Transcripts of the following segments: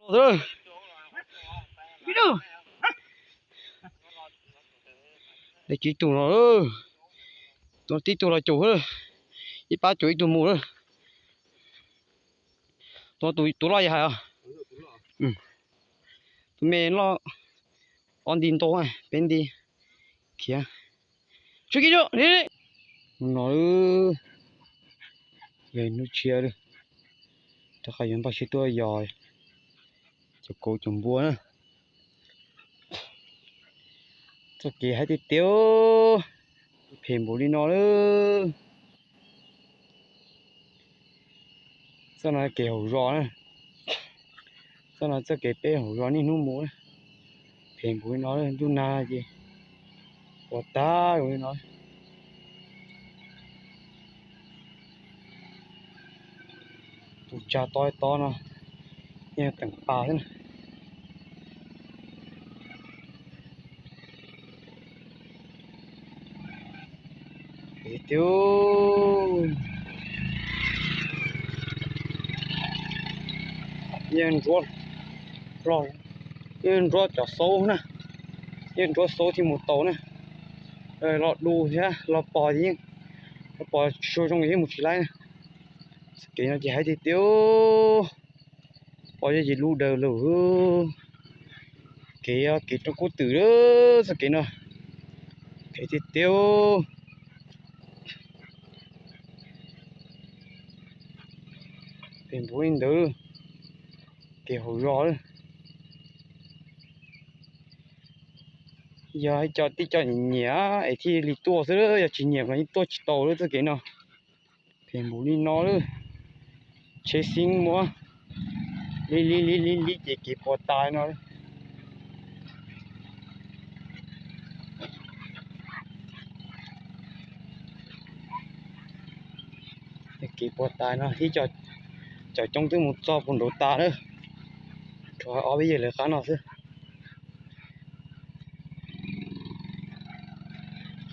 Tib tug no, tib tug los caum, ib pab caum ib tug mus lawm. Tus loj yog hais, tus me loj ob nti ntau, peb nti khiav. Hnub no, yog hnub tshiab lawm, rov qab yuav npaj siab tuaj yos cov kauv cov npua na. Txoj kev haib tiag tiag, phem npaum li no lawm. Txoj no kev hauv zos na, txoj no txoj kev peb hauv zos niaj hnub mus na. Phem npaum li no, ntuj nag ces ua tag li no. Tus tsa tob tob no, yeej teem pas xwb na. Tiag, yeej ntsuab, yeej ntsuab cov xaub na, yeej ntsuab xaub thiaj mus tau na. Los du thiab los pos ces yeej, los pos tsis zoo yeej mus tsis laib na. Txoj kev no ces haib tiag tiag. Pom ces lub daws lawm. Kev, kev roob kub twm lawm txoj kev no. Kev tiag tiag. Phem npaum li ntawd, kev hauv zos. Yog cov tib co nyiam nyiam es thiaj li tuaj xwb, yog tsis nyiam mas yeej tuaj tsis tau lawm txoj kev no. Phem npaum li no lawm, tsheb xeeb muab li li li li li ces kev puas tas no. Kev puas tas no, ib co coob twb mus txog puag nraud tas lawm, tshuav ob peb yawg lawv qab no xwb.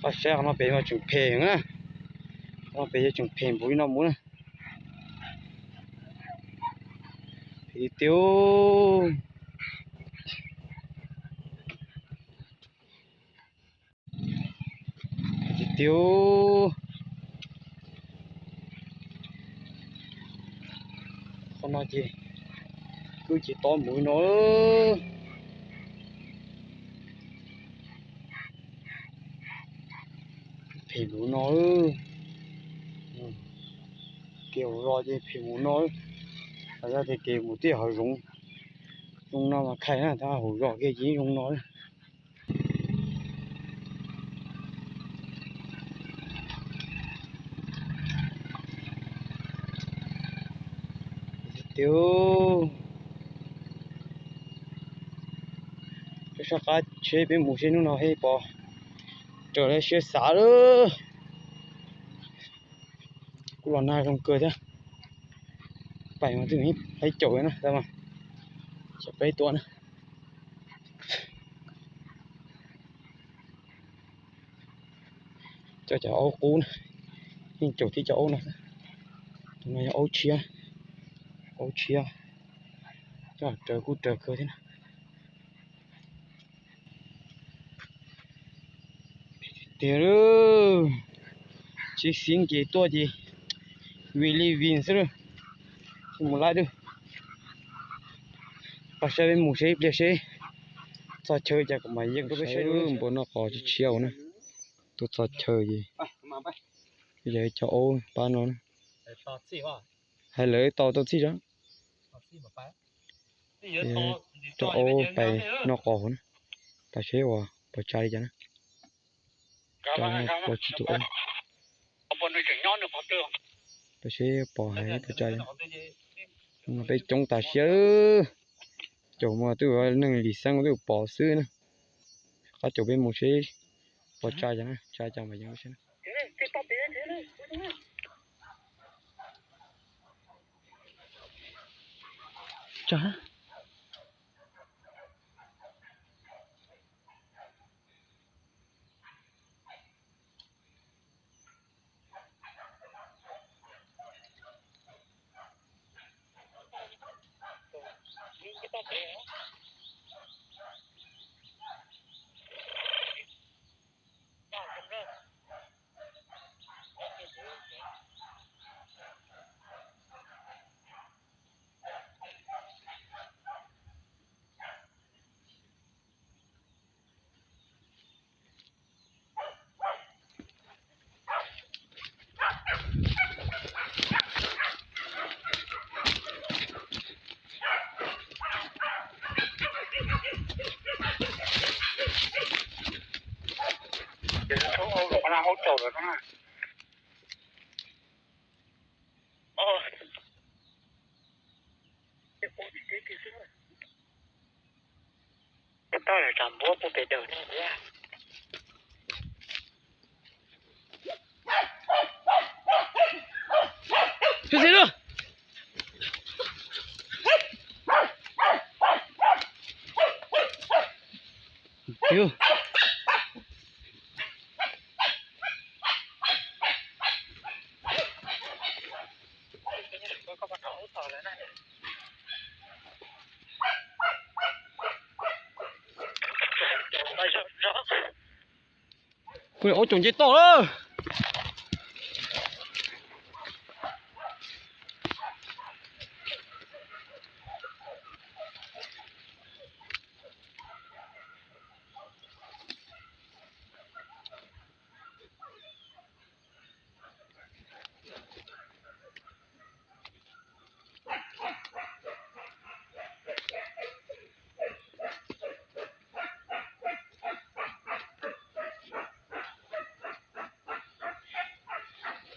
Koj saib qhov no pem mas tseem phem na, qhov no pem yuav tseem phem npaum li no mus na. Phem tiag tiag. Tiag tiag. Qhov no ces kwj ces tob npaum li no. Phem npaum no. Kev hauv zos ces phem npaum no. Yog tias kev mus tij hav zoov, zoo no mas khai na, tab hauv zos kiag ces zoo no. Tiag, soj qab tsheb peb mus seb hnub no peb pom raws li siab xav lawm. Kuj los nag zoo kawg thiab. Pais mas twb ib caum na, tab mas xyov peb tuaj na. Cov, cov aub qub na, yeej caum tib cov aub no. Tus no yog aub tshiab, aub tshiab, coj raws kuj raws kawg thiab na. Tiag, tsheb xeeb ces tuaj ces vim li vim xwb, tsis mus laib lawm. Pab saib peb mus seb ib pliag seb txog chaw cas kuv mam yeej rau peb saib. Npua noj qos tshiab tshiab na, tuaj txog chaw ces yog cov aub pab no na. Hais lawv tau tau txhij tso. Cov aub pais noj qos hauv na, pais seb uas pos tsa li cas na. Pos tsis tus aub, pais seb pos hais pos tsa li. Peb coob tas siab, caum mas twb neeg lim xeeb twb pom xwb na. Qab caum peb mus seb pos tsa cas na, tsa cas mas yeej seb. Kuv ob tsoom nce toj lawm.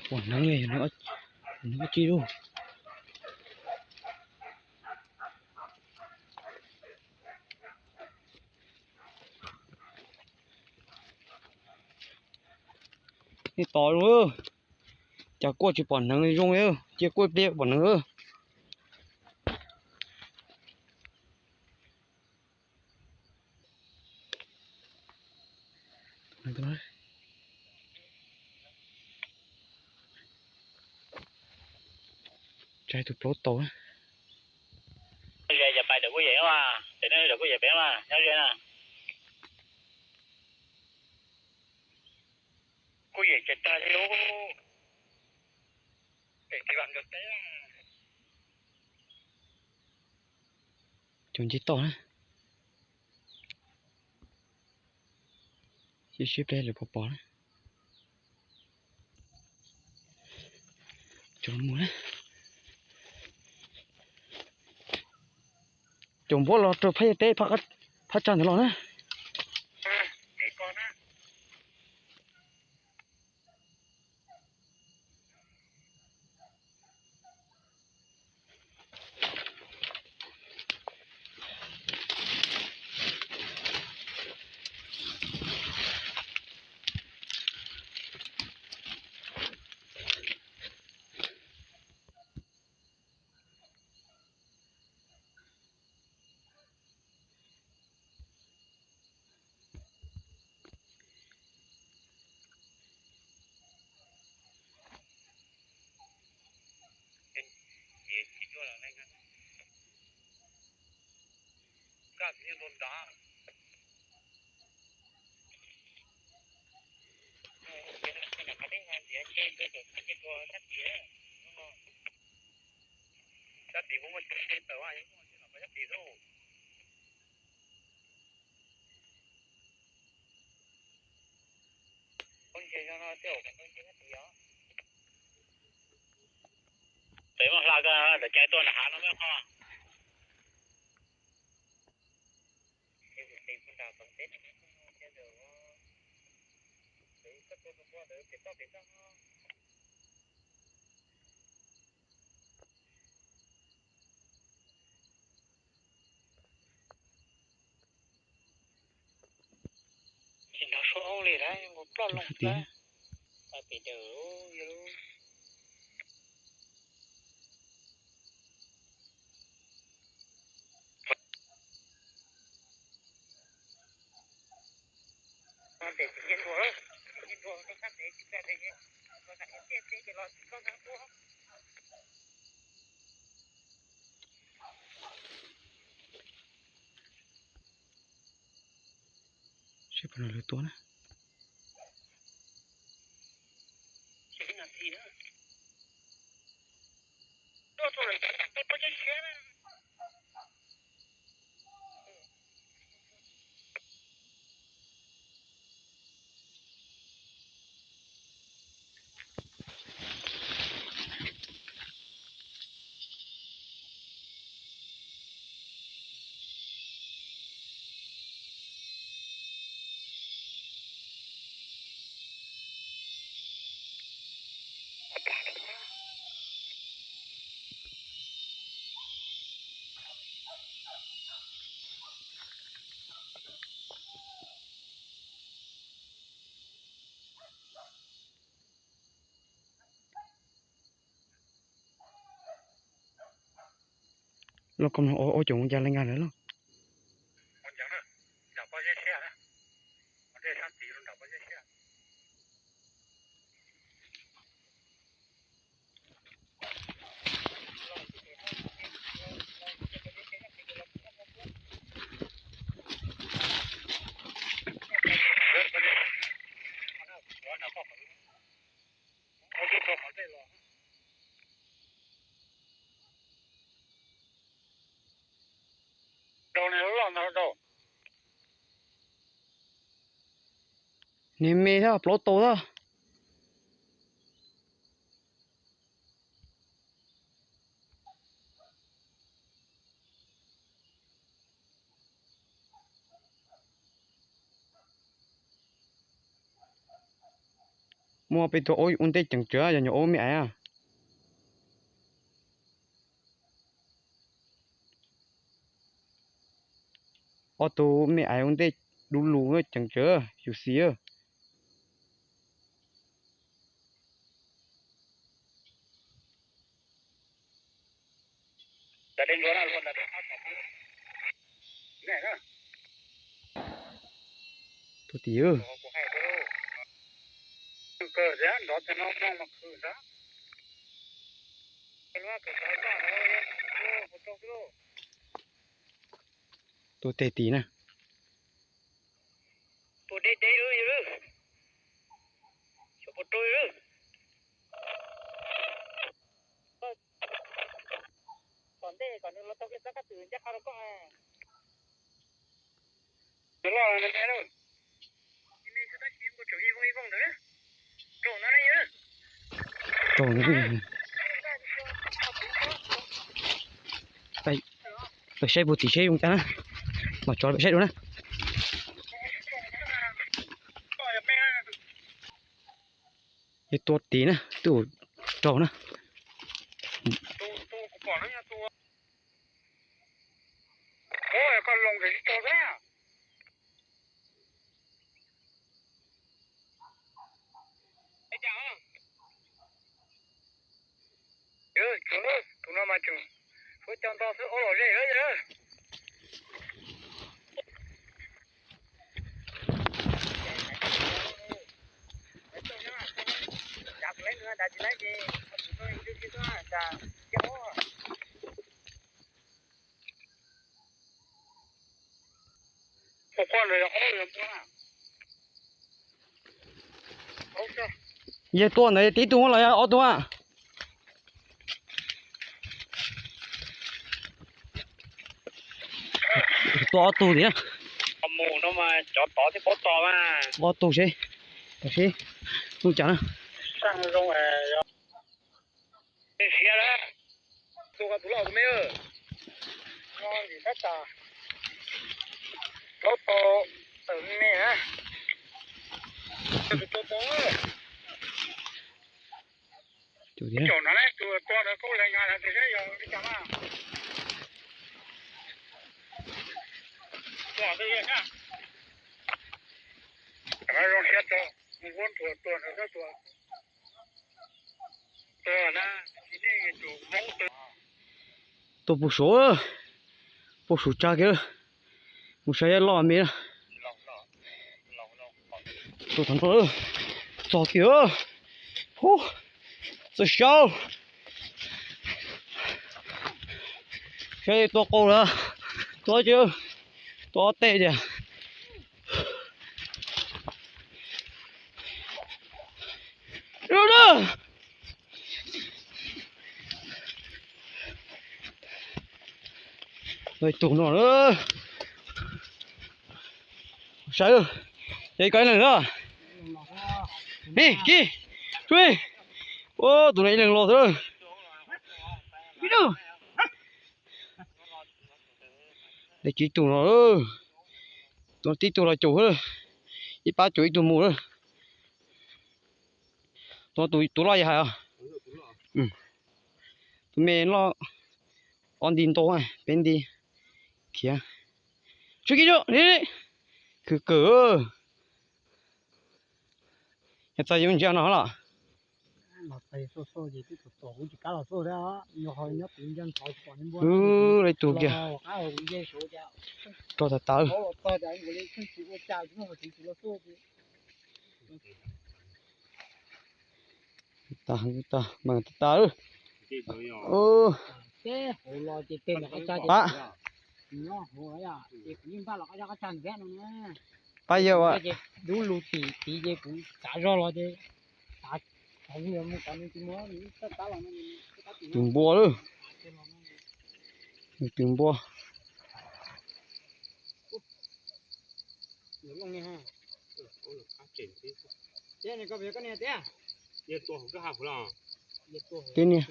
Pom hneev li, hneev ua ci lug. Nej tos zoo, cas kuaj tsis pom hneev zoo li, cia kuaj ib pliag pom hneev. Tsa tus plaub tau. Cov pais ntawm kuj yem mas, tes ne ntawm kuj yem pem mas nyob ze na. Kuj yem ces tag li lub. Cov nce toj na. Sib sib pliag lawm puas pom na. Cov mus na. Cov npuab los rau phab yaj teb, phab tsag ntawd los na. Peb muab hla koj lawv cai tuaj nram hav no muaj qhov. Tsis nrog suab aub li lawm, nkaus ploj loo lawm. Pem daws. Lawv tuaj na. Los koj mloog ua cov mus cas li nga lawm lauj. Niag me thiab plaub tau thiab. Muaj peb tug ua ntej ceev tsawv, yog nyuam ua me aiv. Ob tug me aiv ua ntej dub lug ceev tsawv yus xis. Tuaj tim. Tuaj teg tim na. Tom ntej kom nws los tau kiag txoj kab twm ncaj qha rau koj. Raug na. Peb saib puag tim seb zoo cas na. Mas tso peb saib dua na. Yog tua tim na twb raug na. Tus no mas tseem fuab coj nto xwb, ob los zej lawm. Yog tua ntawd tib tug los yog ob tug a? Tua ob tug tiag. Ob tug seb, tam seb zoo cas na. Tuaj puag saum, puag saum tsag kiag, mus saib loj me na. Tuaj tag nrho, txog kiag, txawm saib, saib tua qau lawm, tua tsis, tua ob teg tiag. Tus no, saib, ces koj ib leeg na. Ni Kib, sub, tus no ib leeg los xwb. Ib tug no, tus tib tug los caum, ib pab caum ib tug mus lawm. Tus, tus loj yog hais os. Tus me loj, ob nti ntau, peb nti khiav. Sub Kib, khwv kawg. Yog txog yus ntsia no los. Lawv tus kiag, rau tas tas. Tas tas, mas tas tas lawm. Pab. Pab yog tus npua lawm. Tus npua. Tib niag.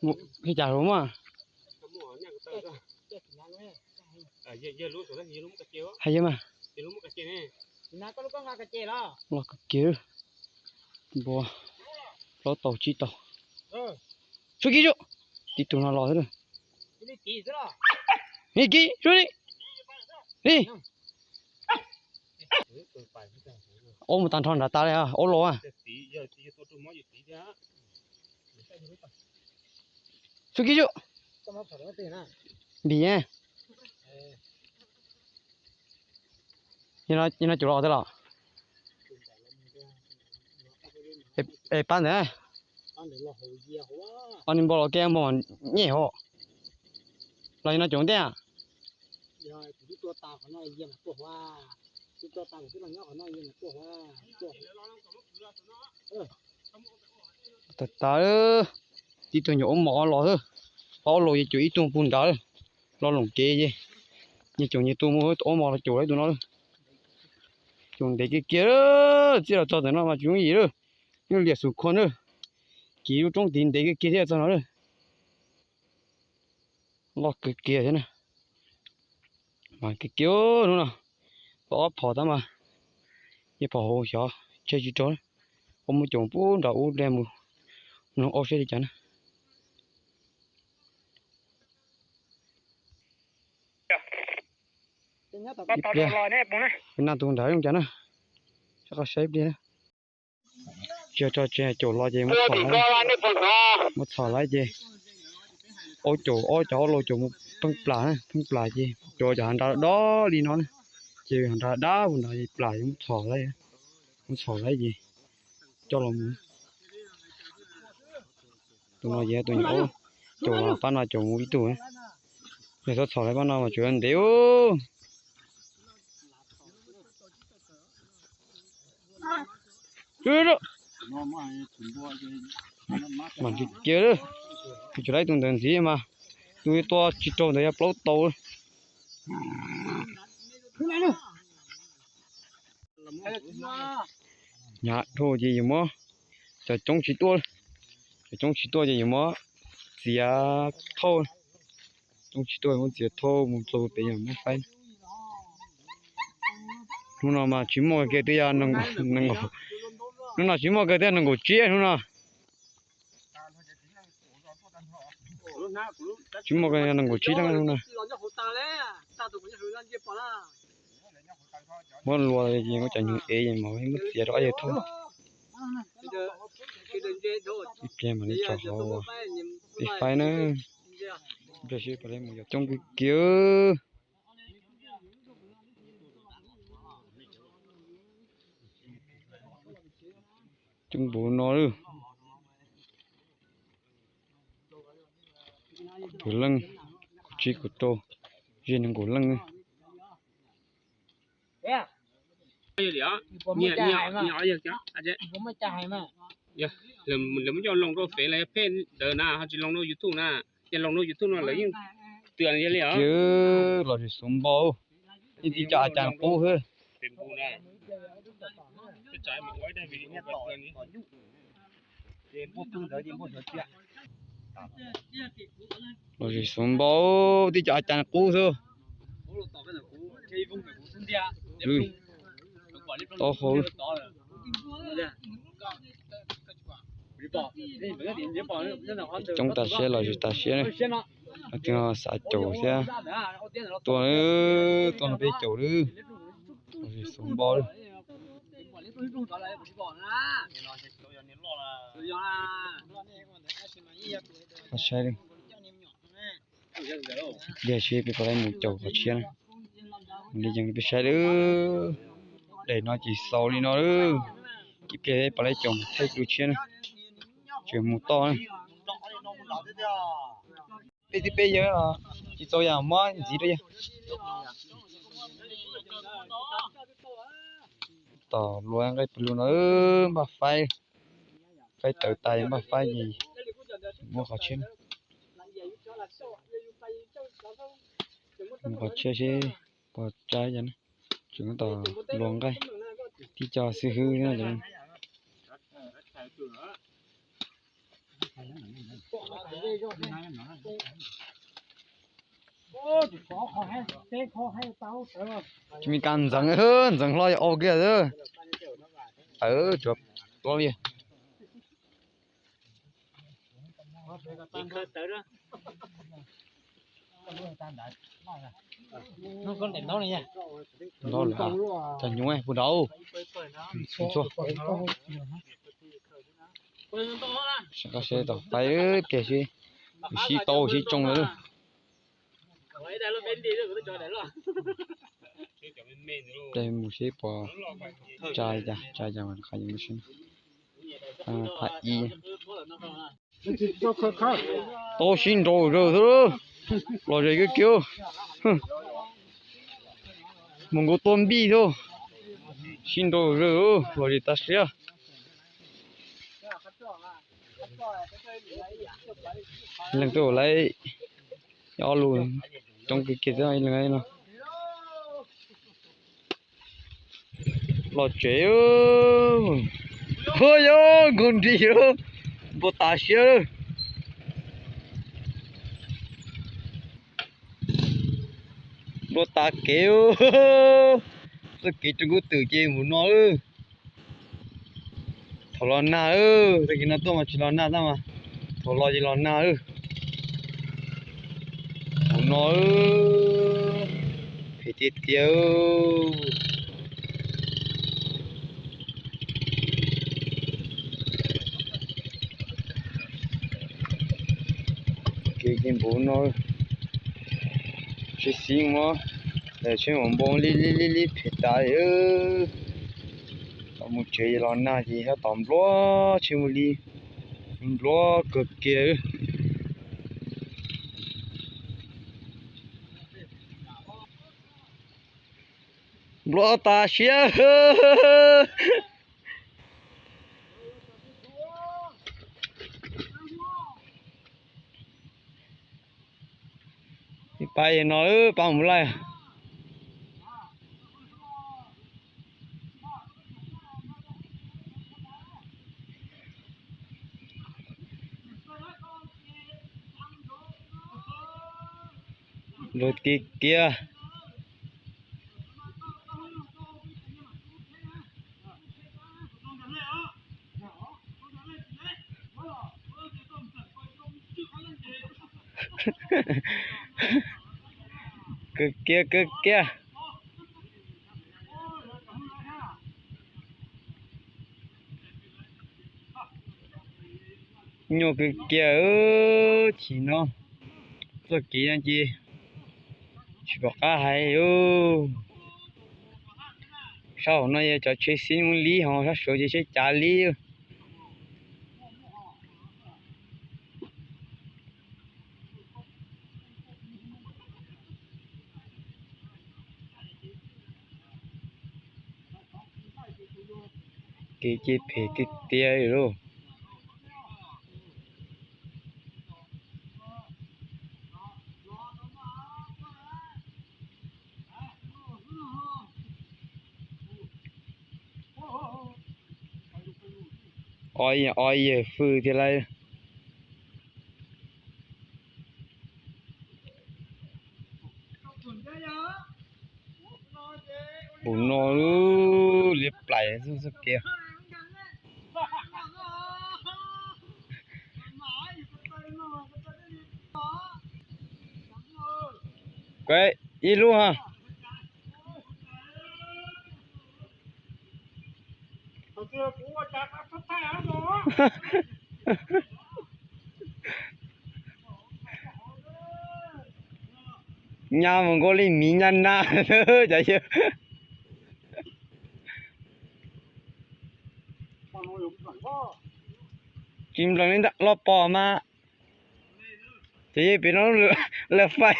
Ua li cas los mas? Hais yog mas. Los kawg kiag, npua plaub tau tsib tau. Sub Kib, sub, tib tug no los xwb. Ni Kib, sub ni. Ni. Aub mus tag nrho nram tas li, aub los. Sub Kib, sub. Npis. Yog no caum los tej los. Es pab ntawd, ob ni npua los kiag npua nyej hos. Los yog no caum tej. Tas tas, tib tug nyuam aub mos los xwb. Ob los ces caum ib tug puag nrad, los loom kev ces nyias caum nyias tus mus, tus aub mos los caum ib tug no. Caum ntev kiag kiag, txij los txog ntawm no mas tsis yooj yim lawm, yeej liam xus khua na. Kiv lub roob tid ntev kiag kiag thiaj txog no lawm. Loj kawg kiag thiab na. Mas kiag kiag hnub no, tau ob phom tab mas, ib phom hauv xyov tseg tsis raug, ua mus caum puag nram ub dej mus, mloog aub seb li cas na. Ib pliag, naj tus nrad zoo cas na, rov qab saib ib pliag na. Tsis yog tso tseg, caum los ces muab txhom lawm, muab txhom lawm ces aub caum, ob cov aub los caum mus pheej plam, pheej plam ces caum cov hav nrad dob li no na, ces hav nrad dab mus nrad ces plam ces muab txhom lawm, muab txhom lawm ces coj los mus. Tus no ces tus nyuam aub caum los pab no caum mus ib tug, yog txhob txhom lawm pab no mas tsuas ntev. Mam ntsis kiag, tsuas laib tus ntawd ntxiv mas, tus tua tsis raug ntawd yog plaub tau. Hnyav dhau ces yus muab, cov coob tsis tuaj, cov coob tsis tuaj ces yus muab txiav thauj, coob tsis tuaj muab txiav thauj mus txog pem yog muab faib. Hnub no mas tsis muaj kiag twb yog nees nkaum, hnub no tsis muaj kiag twb yog nees nkaum tsib hnub no. Tsis muaj kiag nees nkaum tsib leej hnub no. Muab luas ces muab cov nyuag ev mas muab txiav rau ob yawg thauj. Ib pliag mam li tso hauv pem faib na. Ib pliag sib pab li mus yos coob kiag kiag. Coob npaum no lawm. Tus leej, kuv tsib kuv rau, ze nees nkaum leej. Yog li os, nyiam nyiam nyiam os, yog lawv muab coj loo rau Fev los yog pheej ntawd na, ho tsis loo rau YouTube na. Yog loo rau YouTube no lawv yeej twam yog li os. Los zem xuv npau, yeej tib co a cas qub xwb. Los zem xuv npau, tib co a cas qub xwb. Taub hau coob tas siab los zem tas siab na. Leej twg xav caum thiab tuaj, tuaj nrog peb caum lawm. Los zem xuv npau lawm. Saib, ib pliag seb peb puas tau mus caum qhov tshiab na. Li yeej peb saib lawm, daim no ces xaus li no lawm. Ib pliag peb puas tau caum thaij dua tshiab na. Tseem mus toj na. Peb twb peb yawg tsis txaus yam muab ntxiv rau yawg. Tom luag nqaij pes lug no npaj faib, faib tawv tas npaj faib ces muab qhov tshiab, muab qhov tshiab seb puas tsa cas na. Tseem tom luag nqaij, tib co xib hwb no. Tsis me kas ntxeev, ntxeev hlo yog au kiag xwb. Tawv tsuav tuab li. Ntaub lawm, cas nyuv puag nraud. Seb tom faib pliag seb sib tau sib tsoo lawm. Mus seb puas tsa li cas, tsa li cas mas qhov yus mus seb. Phab ib. Tau sib nraus zawg xwb, los zem kiag kiag. Mus nkaus tua npij xwb, sib nraus zawg, los zem tas siab. Leej twg lawv ob lus coob kawg kiag thiab no. Los tsev, yog nkaus nrig, npau tas siab. Npau tas kev, txoj kev rau Nkauj Twm ces mus no. Thaum los nag, tag kis no tuaj mas tsis los nag tab mas thaum los ces los nag. Mus no, phem tiag tiag. Kev ces npaum no, tsheb xib mos, tsheb mam npau li li li li phem tas li. Thaum mus tsev los nag ces sab tom npluav tsheb mus li, npluav kawg kiag. Npluav tas siab. Pab no, pab mus laij. Luag tiag tiag. Kawg kiag kawg kiag. Nyuaj kawg kiag, chim no txoj kev no ces tsis pom qab hais. Sab hauv no yog cov tsheb xib mus li, ho sab saud ces tsheb cav li. Kev ces phem tiag tiag li lauj. O, o yawg fwj tiag lauj. Npaum no liab plais xwb kiag. Ib lub ha. Nyab mus nkaus li miv nyab na, cov yawg. Tsis nplees li ntawd los pom mas. Ces pem no lawv fais,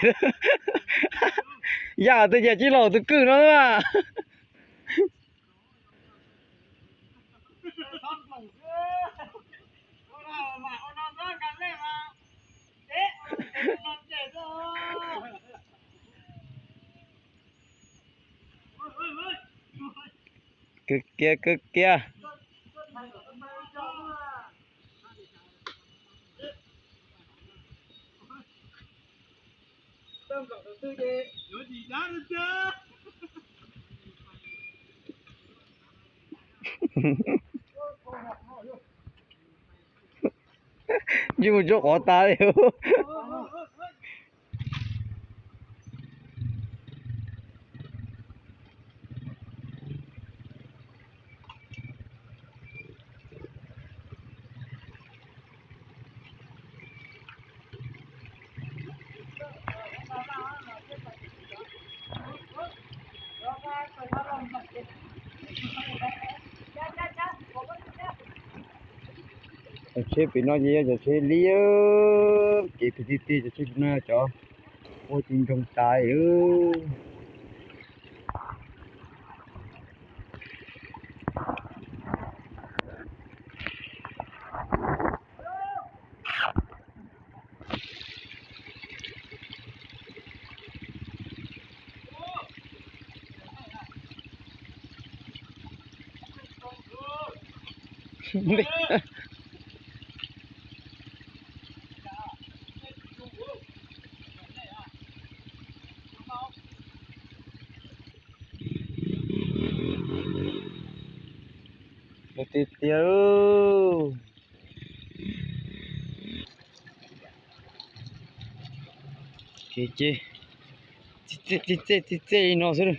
yam twg ces tsis los tus kwj no mas. Kawg kiag kawg kiag. Yeej mus tsuab qhov tas li. Cov tsheb pem no ces yog cov tsheb liab, kev phem tiag tiag, cov tsheb pem no cov ua ces ntsoog tas li. Tiag tiag. Ces txi txej txi txej li no xwb,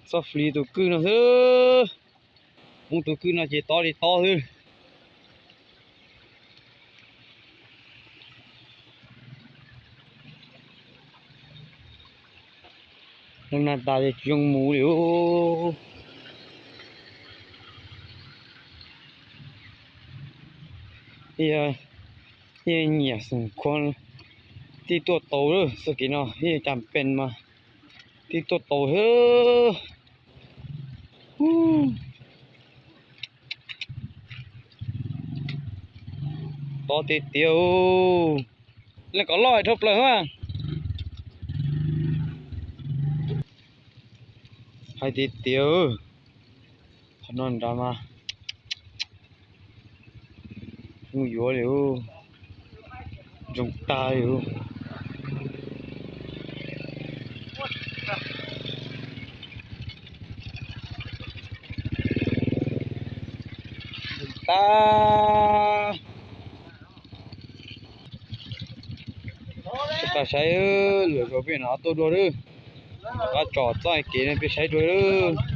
txhob flis tus kwj no xwb. Poob tus kwj no ces tob li tob xwb. Nag tas ces tsis zoo mus li. Nyiam xoom khuav, tij tuaj tau lawm, txoj kev no ib cas pes mas tij tuaj tau thiab. Tob tiag tiag. Leej kom loj dhau plaws mas. Hais tiag tiag, qhov no nrad mas mus yuav li, zoo tag li. Tag. Peb saib lwm zaus peb mam tuaj dua lawm. Qab tsom txoj kev no peb saib dua lawm.